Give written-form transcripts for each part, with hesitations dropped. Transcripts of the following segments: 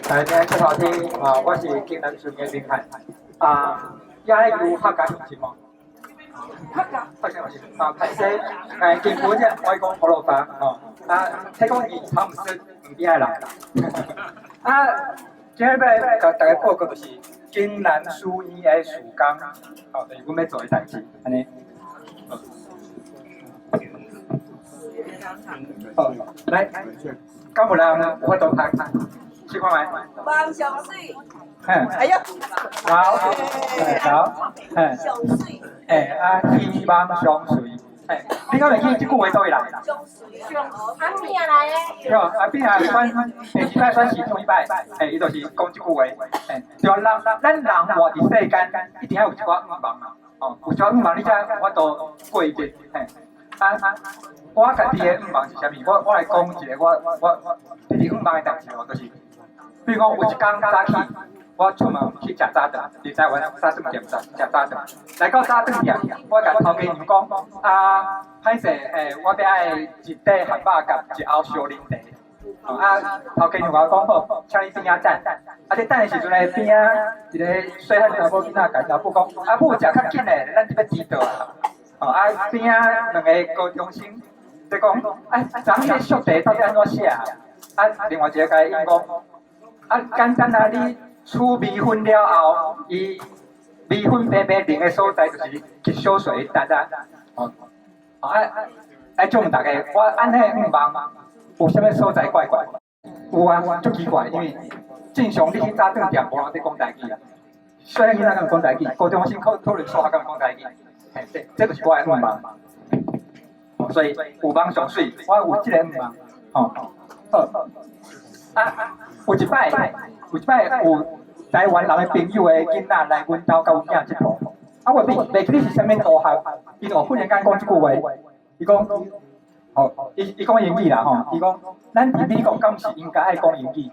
大家出頭天啊，我是金南村的林漢啊，也有客家鄉親無？客家。客家鄉親啊，歹勢，金埔這我講婆羅巴哦，啊，聽講伊湯姆斯毋邊的人，啊，今日欲來共大家報告就是金蘭書院的事工，哦，就是阮欲做的代誌，按呢。好，來，敢有人有法度讀？試看覓。望上媠。嗯。哎呀。好，好，嗯。上媠。欸，啊，希望相隨。欸，你敢會記這句話佗位來？上媠。阿扁來的。對，阿扁啊選第二擺選市長彼擺，欸，伊就是講這句話。欸，對啊，人咱人活佇世間，一定愛有一寡願望嘛。哦，有一寡願望，你才有法度過日。嘿，啊，我家己的願望是啥物？我來講一個我這是願望的代誌哦，就是，比如講有一工早起，我出門去食早頓，佇台灣早頓店食食早頓，來到早頓店，我共頭家娘講，啊，歹勢，欸，我欲愛一塊漢堡佮一甌燒奶茶。啊，頭家娘共我講好，請你邊仔等。啊，佇等的時陣咧，邊仔一個細漢查某囡仔共老母講，啊母食較緊咧，咱這欲遲到啊。哦，啊邊仔兩个高中生在講，哎，昨昏彼個速題到底按怎寫啊？啊，另外一个共伊講，啊簡單啊，你取微分了後，伊微分平平零的所在就是極小數的值啊。哦，啊，來請問大家，我按呢願望有啥物所在怪怪？有啊，足奇怪，因為正常你去早頓店無人佇講台語啊，細漢囡仔敢有講台語，高中生可可能數學敢有講台語，嘿，這就是我的願望。所以有夢上媠，我有這個願望，吼，好。啊，有一擺有台灣人的朋友的囡仔來阮兜佮阮囝𨑨迌，啊，我袂記得是啥物同學，伊就忽然間講這句話，伊講，吼，伊講英語啦吼，伊講，咱佇美國敢是應該愛講英語？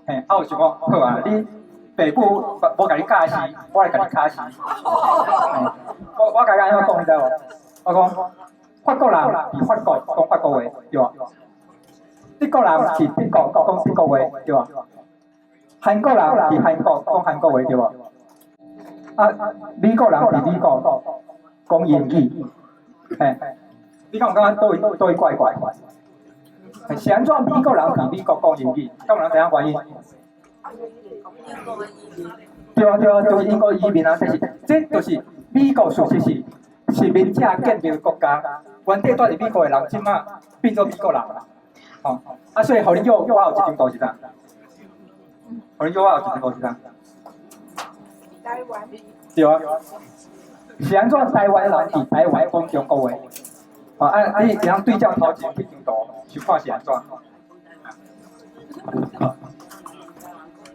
嘿，啊，我想講，好啊，你爸母無共你教死，我來共你教死。我共伊按怎講，你知無？我講，法國人佇法國講法國話，對無？德國人佇德國講德國話，對無？韓國人佇韓國講韓國話，對無？啊，美國人佇美國講英語，嘿，你敢有感覺佗位佗位怪怪？是按怎美國人佇美國講英語？敢有人知影原因？對啊對啊，就是英國移民啊，這是這就是美國事實是殖民者建立的國家，原底住佇美國的人，這馬變做美國人啦。吼，啊，所以予恁叫我有一張圖是啥？予恁叫我有一張圖是啥？台灣。對啊，是按怎台灣人佇台灣講中國話？吼，啊，你會當對照頭前彼張圖，想看是按怎？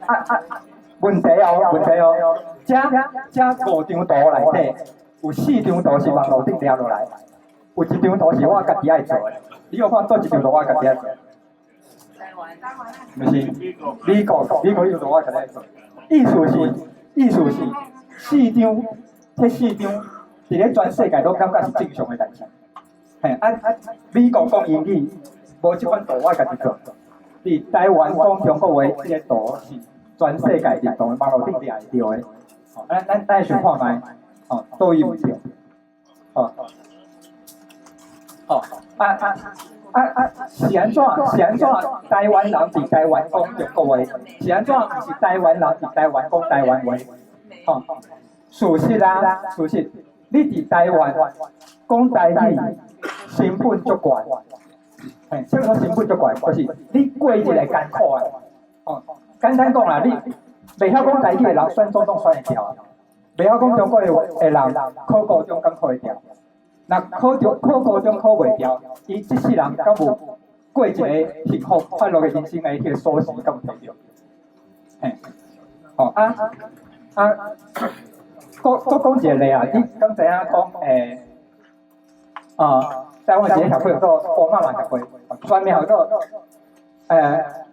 啊啊，問題哦，問題哦，這這五張圖內底，有四張圖是網路頂掠落來，有一張圖是我家己愛做的。你有看佗一張圖我家己愛做？毋是，美國，美國彼張圖我家己愛做。意思是，四張，這四張，佇咧全世界攏感覺是正常的代誌。嘿，啊，美國講英語，無這款圖我家己做。佇台灣講中國話，這个圖是全世界認同的，網路頂掠會著的。吼，咱來想看覓，吼，佗位毋對。吼，吼，啊啊啊啊，是按怎？是按怎？台灣人佇台灣講中國話，是按怎？毋是台灣人佇台灣講台灣話。吼，事實啊，事實，你佇台灣講台語，成本足懸。嘿，啥物講成本足懸？就是你過日會艱苦啊。哦，簡單講啦，你袂曉講台語的人選總統選會牢啊，袂曉講中國話的人考高中敢考會牢？若考高中考袂牢，伊這世人敢有過一個幸福快樂的人生的彼個鎖匙敢有提著？嘿，吼啊啊，閣閣講一個例啊，你敢知影講欸？啊，台灣一個協會叫做烏媽媽協會，專名叫做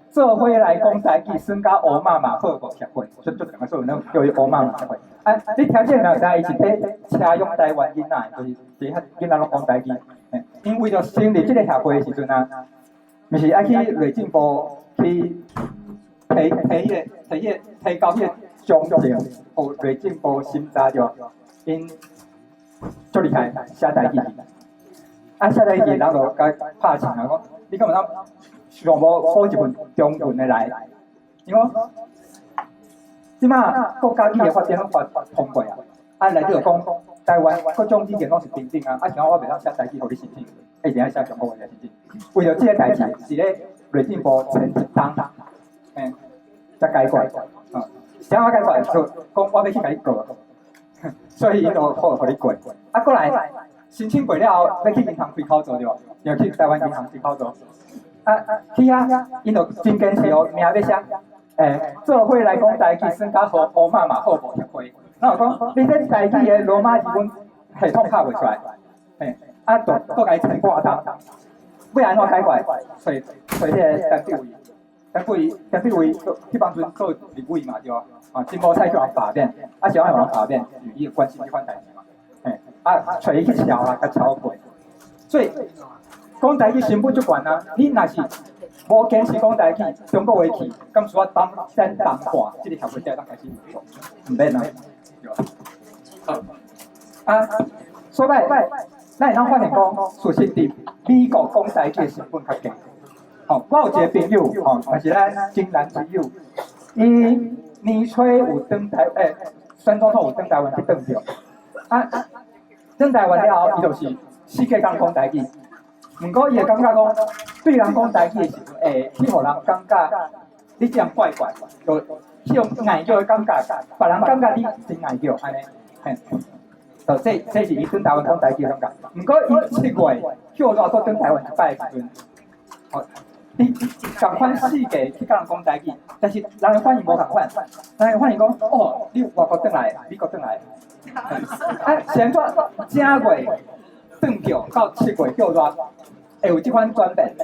做伙來講台語，算佮烏媽媽好無協會，就就兩個數，那叫伊烏媽媽協會。啊，你聽這個名字，伊是佇車用台灣囡仔，就是佇遐囡仔攏講台語。𪜶為著成立這个協會的時陣啊，毋是愛去內政部去提提提彼个提彼个提交彼个章程，予内政部審查著，𪜶足厲害，寫台語。啊，寫台語，人就共拍槍啊，講你敢會當上無補一份中文的來？伊講，這馬國家語言法典攏發通過啊，啊內底就講台灣各種語言攏是平等啊，啊像我袂當寫台語予你申請，一定愛寫中國話來申請。為著這个代誌，是咧內政部前一冬，才解決。啊，啥物解決？就講我欲去共你告，所以伊就好予你過。啊，過來申請過了後，欲去銀行開口座對無？欲去台灣銀行開口座。啊，去遐，𪜶就真堅持哦，名欲寫，做伙來講台語，算甲予烏馬馬好無協會。那我講，你這台語的羅馬字阮系統拍袂出來，啊，就閣共伊催半冬，欲按怎解決？揣揣彼个陳柏惟，陳柏惟，陳柏惟彼當陣做立委嘛對無？啊，真無彩叫人罷免，啊是按怎予人罷免？是伊有關心這款代誌嘛，啊，揣伊去撨啦，共撨過。所以講台語成本足懸啊！你若是無堅持講台語，中國話去，敢需要等等淡化，這个協會才會當開始運作，毋免啊，對吧？好，啊，所以咱會當發現講，事實佇美國講台語的成本較低。吼，我有一个朋友，吼，也是咱金蘭之友，伊年初有轉台，選總統有轉台灣去轉著，啊，轉台灣了後，伊就是四界共講台語。毋過伊會感覺講，對人講台語的時陣，會去予人感覺你這樣怪怪，就彼種礙腳的感覺，別人感覺你真礙腳按呢，嘿。就這是伊轉台灣講台語的感覺。毋過伊7月歇熱閣轉台灣一擺的時陣，吼，你仝款四界去共人講台語，但是人的反應無仝款，人的反應講，哦，你外國轉來，美國轉來，啊，是按怎正月轉票到7月歇熱，會有這款轉變，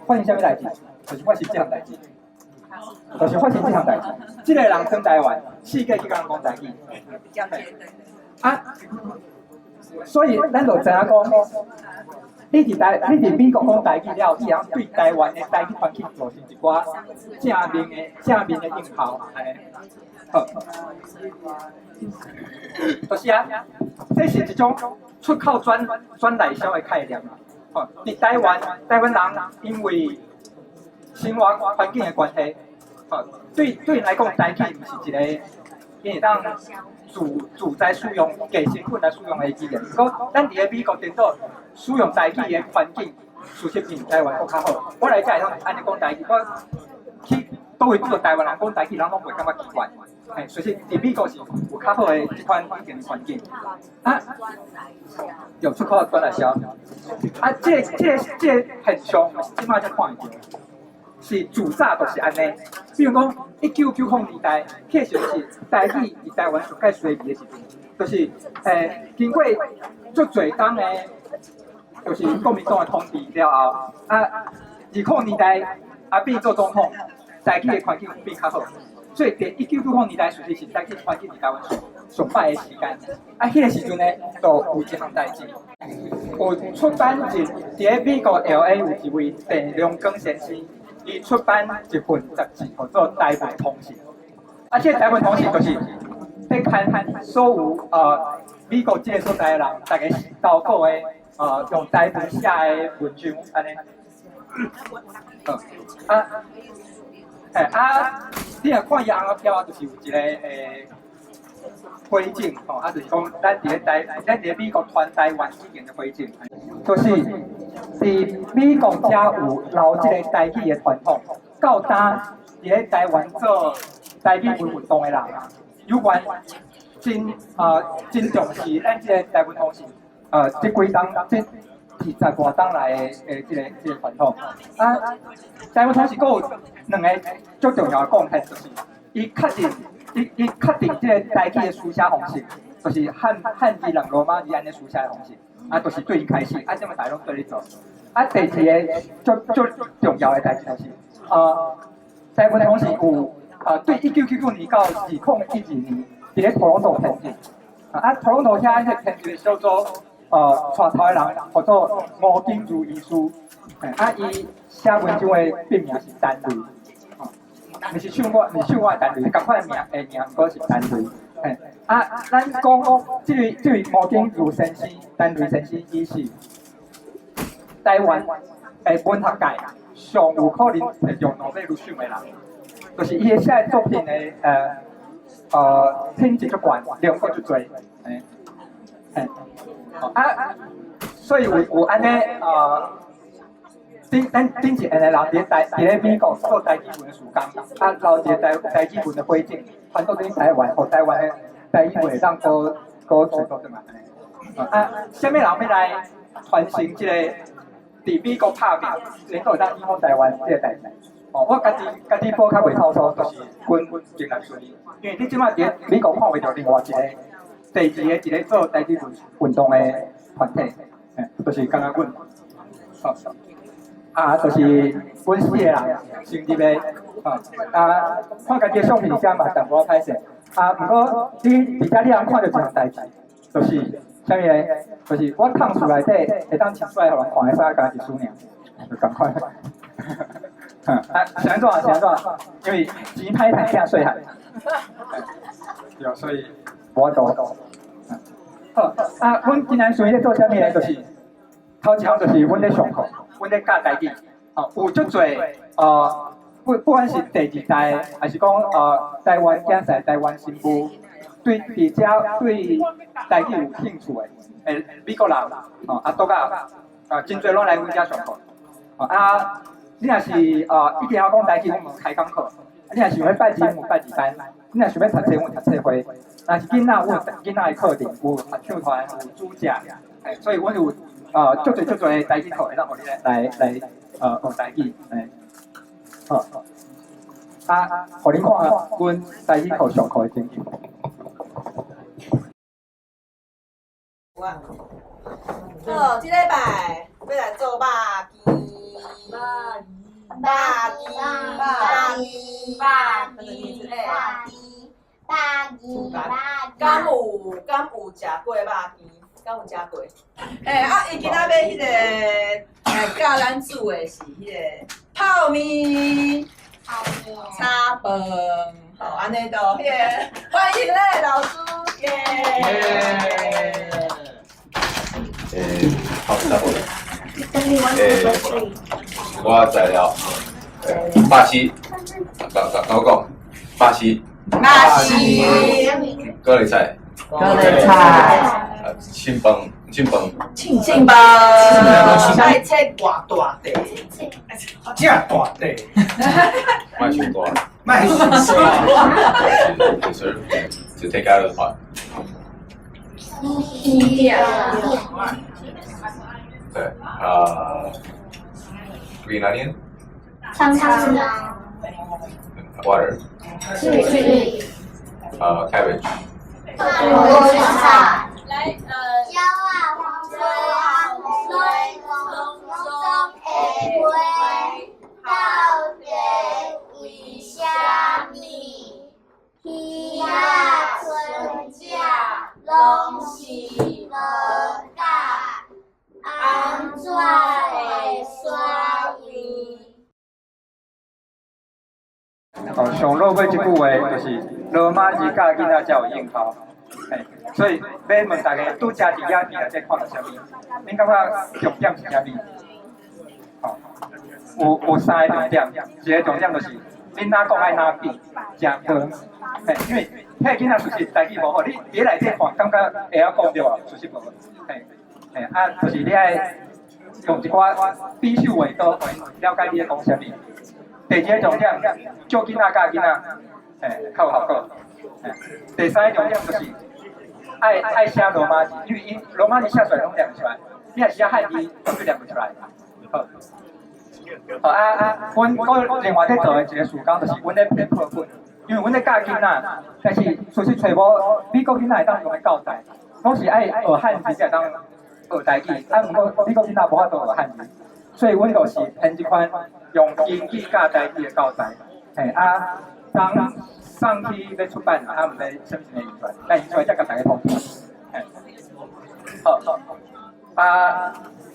發生啥物代誌？就是發生這項代誌，就是發生這項代誌。這个人轉台灣，四界去共人講台語，啊，所以咱就知影講，你佇美國講台語了，你會當對台灣的台語環境造成一寡正面的影響，按呢。好，就是啊，這是一種出口轉轉內銷的概念啊。吼，佇台灣，台灣人因為生活環境的關係，吼，對𪜶來講，台語毋是一個𪜶會當自自在使用、低成本來使用的語言。毋過，咱佇咧美國顛倒使用台語的環境，事實比台灣閣較好。我來遮會當按呢講台語，我去佗位拄著台灣人講台語，人攏袂感覺奇怪。嘿，所以佇美國是有較好的這款語言環境。啊，有出口轉內銷。啊，這個現象毋是這馬才看會著，是自早就是按呢。比如講，1990年代，彼時陣是台語佇台灣上蓋衰微的時陣，就是經過足濟冬的，就是國民黨的統治了後，啊，20年代阿扁做總統，台語的環境變較好，所以佇1990年代，事實是台語環境佇台灣上上歹的時間。啊，彼个時陣呢，就有一項代誌，有出版一佇咧美國 LA 有一位鄭良光先生，伊出版一份雜誌，號做《台文通信》。啊，這个台文通信就是咧刊所有美國這个所在的人，逐家投稿的用台文寫的文章，按呢。啊，嘿啊，你若看伊尪仔標，就是有一个回應吼，啊，就是講咱佇咧美國傳台灣語言的回應，就是佇美國遮有留這个台語的傳統，到今佇咧台灣做台語文運動的人啊，有關真重視咱這個台文通信，這幾冬這20外冬來的這个傳統。啊，台文通信閣有兩个足重要的貢獻，就是伊確定這个台語的書寫方式，就是漢字人羅馬字按呢書寫的方式，啊，就是對𪜶開始，啊，這馬逐家攏綴咧做。啊，第二个足重要的代誌就是，台文通信有對1999年到2012年，佇咧多倫多編輯，啊，多倫多遐彼個編輯的小組，帶頭的人號做吳景如醫師，啊，伊寫文章的筆名是陳瑞。毋是唱我，毋是唱我的陳雷，仝款的名的名，毋過是陳雷。嘿，啊，咱講這位吳景如先生，陳雷先生，伊是台灣的文學界上有可能摕著諾貝爾獎的人，就是伊寫的作品的品質足懸，量閣足濟，嘿，嘿，啊，所以有按呢頂咱頂一下的人佇咧美國做台語文的事工，啊，留一个台語文的火種，傳到轉台灣，予台灣的台語文會當閣閣傳倒轉來。啊，啥物人欲來傳承這个佇美國拍拼，然後會當影響台灣這个代誌？哦，我家己報較袂透粗，就是阮經驗順利，因為你這擺佇美國看袂著另外一個第二个一个做台語文運動的團體，就是敢若阮。好，啊，就是阮四個人成立的，啊，看家己的相片遮嘛淡薄仔歹勢，啊，毋過你佇遮你通看著一項代誌，就是啥物咧？就是我炕厝內底會當穿出來予人看的衫，敢若一束爾，就仝款。啊，是按怎？是按怎？因為錢歹趁，囝細漢。對，所以無法度。好，啊，阮今仔日咧做啥物咧？就是頭一項就是阮咧上課，阮咧教台語。哦，有足濟不管是第二代，還是講台灣囝婿、台灣新婦，對佇遮對台語有興趣的，美國人，哦，啊，倒甲啊，真濟攏來阮遮上課。哦啊，你若是一定要講台語，阮有開講課。你若想欲拜字，阮有拜字班；你若想欲讀冊，阮有讀冊會。若是囡仔，阮有囡仔的課程，有合唱團，有主講，所以阮有足濟足濟的台語課會當予你來學台語，嘿。好，啊，予恁看阮台語課上課的情形。好，這禮拜欲來做肉羹。肉羹，肉羹，肉羹，肉羹，敢有食過肉羹？敢有食過？欸，啊，伊今仔欲彼个來教咱煮的是彼个泡麵、炒飯，好，按呢就彼个歡迎咧老師，耶！欸，好，那我。欸，我材料，巴西，甲我講，巴西，巴西，高麗菜，高麗菜，凊飯，凊飯，凊飯，愛切偌大塊？遮大塊，莫傷大，莫傷大。 To serve, to take out of the pot. 對，啊，green onion, 葱葱 water, 水 cabbage, 菠菜來，鸟仔飛來空中的飛，到底為啥物？魚仔春食攏是無價，紅紙的山位。哦，上落尾這句話就是羅馬字教囡仔才有應效，嘿，所以欲問大家拄才佇影片內底看著啥物？恁感覺重點是啥物？哦，有三个重點，一个重點就是恁哪講愛哪比，食飯，嘿，因為彼个囡仔事實台語無好，你佇內底看，感覺會曉講對無？事實無，嘿，嘿，啊，就是你愛用一寡比手畫腳，予𪜶了解你咧講啥物。第二个重點，叫囡仔教囡仔，嘿，較有效果。第三个重點就是愛寫羅馬字，因為𪜶羅馬字寫出來攏念袂出來，你若寫漢字，絕對念袂出來。好，好啊啊，阮閣另外咧做的一个事工，就是阮咧編課本，因為阮咧教囡仔，但是事實揣無美國囡仔會當用的教材，攏是愛學漢字才會當學台語，啊，毋過美國囡仔無法度學漢字，所以阮就是編這款用英語教台語的教材，嘿啊，當送去欲出版，啊，毋知啥物時陣印出來，等印出來才共大家通知。嘿，好，啊，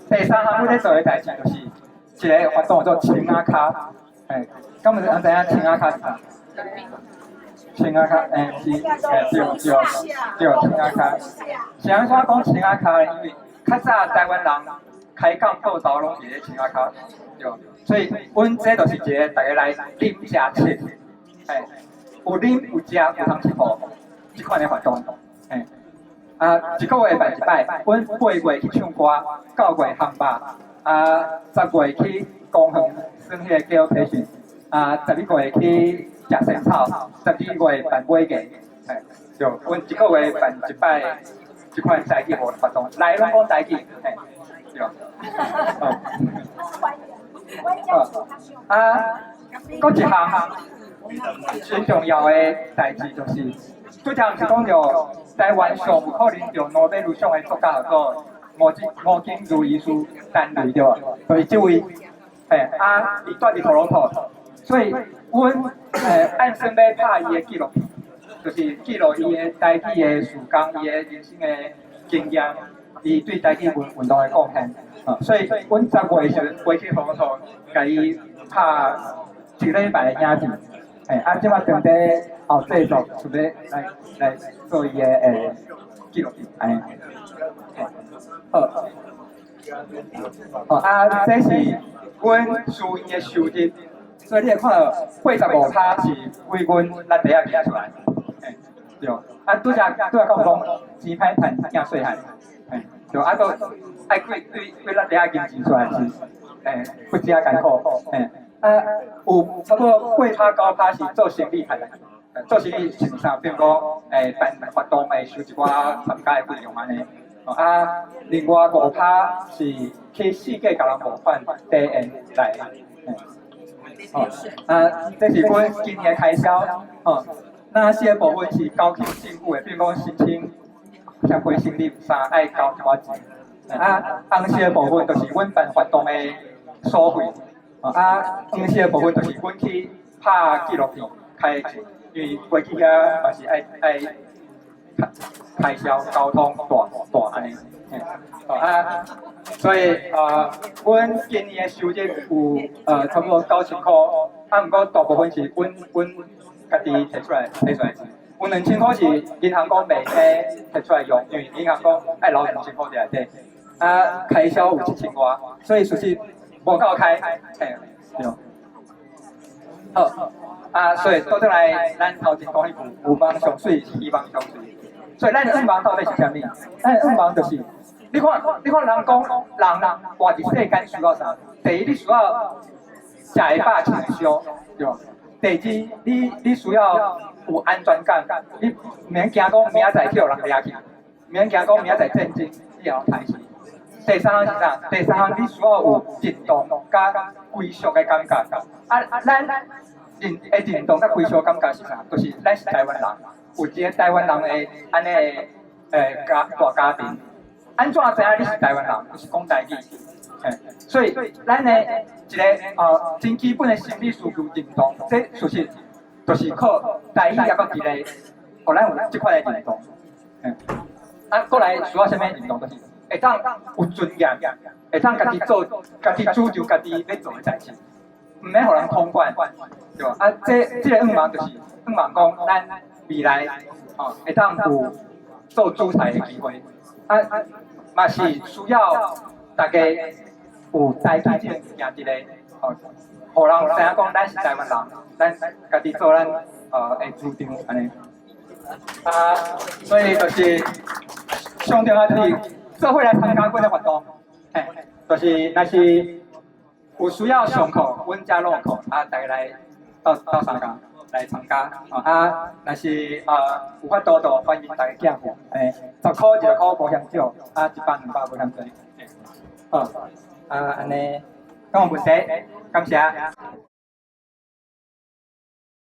第三項阮咧做的代誌就是一个活動叫做青仔跤，嘿，敢有人知影青仔跤是啥？青仔跤，欸，是，欸，對對對，青仔跤。是按怎講青仔跤咧？因為較早台灣人開港報道攏是咧青仔跤，對。所以，阮這就是一個大家來啉食佚，嘿，有啉有食有通𨑨迌，這款的活動，嘿。啊，一個月辦一擺，阮8月去唱歌，9月烘肉，啊，10月去公園耍彼個 geocaching，啊，11月去食仙草，12月辦尾牙，嘿，對，阮一個月辦一擺這款台語活動，來攏講台語，嘿，對。好。啊，閣一項真重要的代誌就是，拄才毋是講著台灣上有可能著諾貝爾獎的作家叫做吳金如醫師陳雷對無？就是這位，嘿，啊，伊住佇多倫多，所以阮按算欲拍伊的紀錄片，就是記錄伊的台語的時光，伊的人生的經驗，伊對台語運動的貢獻。啊，所以阮10月時陣飛去多倫多，共伊拍一禮拜的影片。嘿，啊，這擺正佇後製作，準備來做伊的紀錄片，按呢。好，好啊，這是阮書院的收入，所以你會看到85%是歸阮咱袋仔寄出來，嘿，對。啊，拄才講講錢歹趁，囝細漢，嘿，對，啊，閣愛歸對歸咱袋仔金錢出來是，欸，不止仔艱苦，嘿，啊，有差不多8趴9趴是做生意趁的，做生意是啥？比如講，欸，辦活動會收一寡參加的費用按呢。啊，另外5%是去四界共人募款地緣來，哦，啊，這是阮今年的開銷，哦，哪些部分是交去政府的，比如講申請協會成立啥愛交一寡錢，啊，紅色的部分就是阮辦活動的所費，啊，黃色的部分就是阮去拍紀錄片開的錢，因為飛去遐嘛是愛愛開銷交通大大按呢，啊，所以阮今年的收入有差不多9000箍，啊，毋過大部分是阮家己提出來錢。有2000箍是銀行講袂使提出來用，因為銀行講愛留兩千箍佇內底。啊，開銷有7000外，所以事實無夠開，嘿，對。好，啊，所以倒轉來，咱頭前講彼句，有夢上媠，希望上媠。所以咱的願望到底是啥物？咱的願望就是，你看，人講人活佇世間需要啥？第一，你需要食會飽、穿會燒，對無？第二，你需要有安全感，你毋免驚講明仔載去予人掠去，毋免驚講明仔載戰爭，你會予刣死。第三項是啥？第三項你需要有認同佮歸屬的感覺。啊，咱認同佮歸屬感覺是啥？就是咱是台灣人，有一個台灣人的按呢家大家庭。按怎知影你是台灣人？就是講台語。嘿，所以咱的一個真基本的心理需求認同，這事實就是靠台語抑閣佇咧，予咱有這款的認同。啊，閣來需要啥物認同？就是會當有尊嚴，會當家己做，家己主張家己欲做的代誌，毋免予人統管，對無？啊，這個願望就是願望講，咱未來哦會當有做主宰的機會，啊，嘛是需要大家有台語這個物件佇咧，哦，予人知影講咱是台灣人，咱家己做咱的主張按呢。啊，所以就是上重要就是做伙來參加阮的活動，嘿，就是若是有需要上課，阮遮攏有課，啊，大家來鬥相共來參加，啊，若是有法度就歡迎大家寄貨，嘿，10箍20箍無嫌少，啊，100 200無嫌濟，好，啊，按呢，敢有問題？感謝。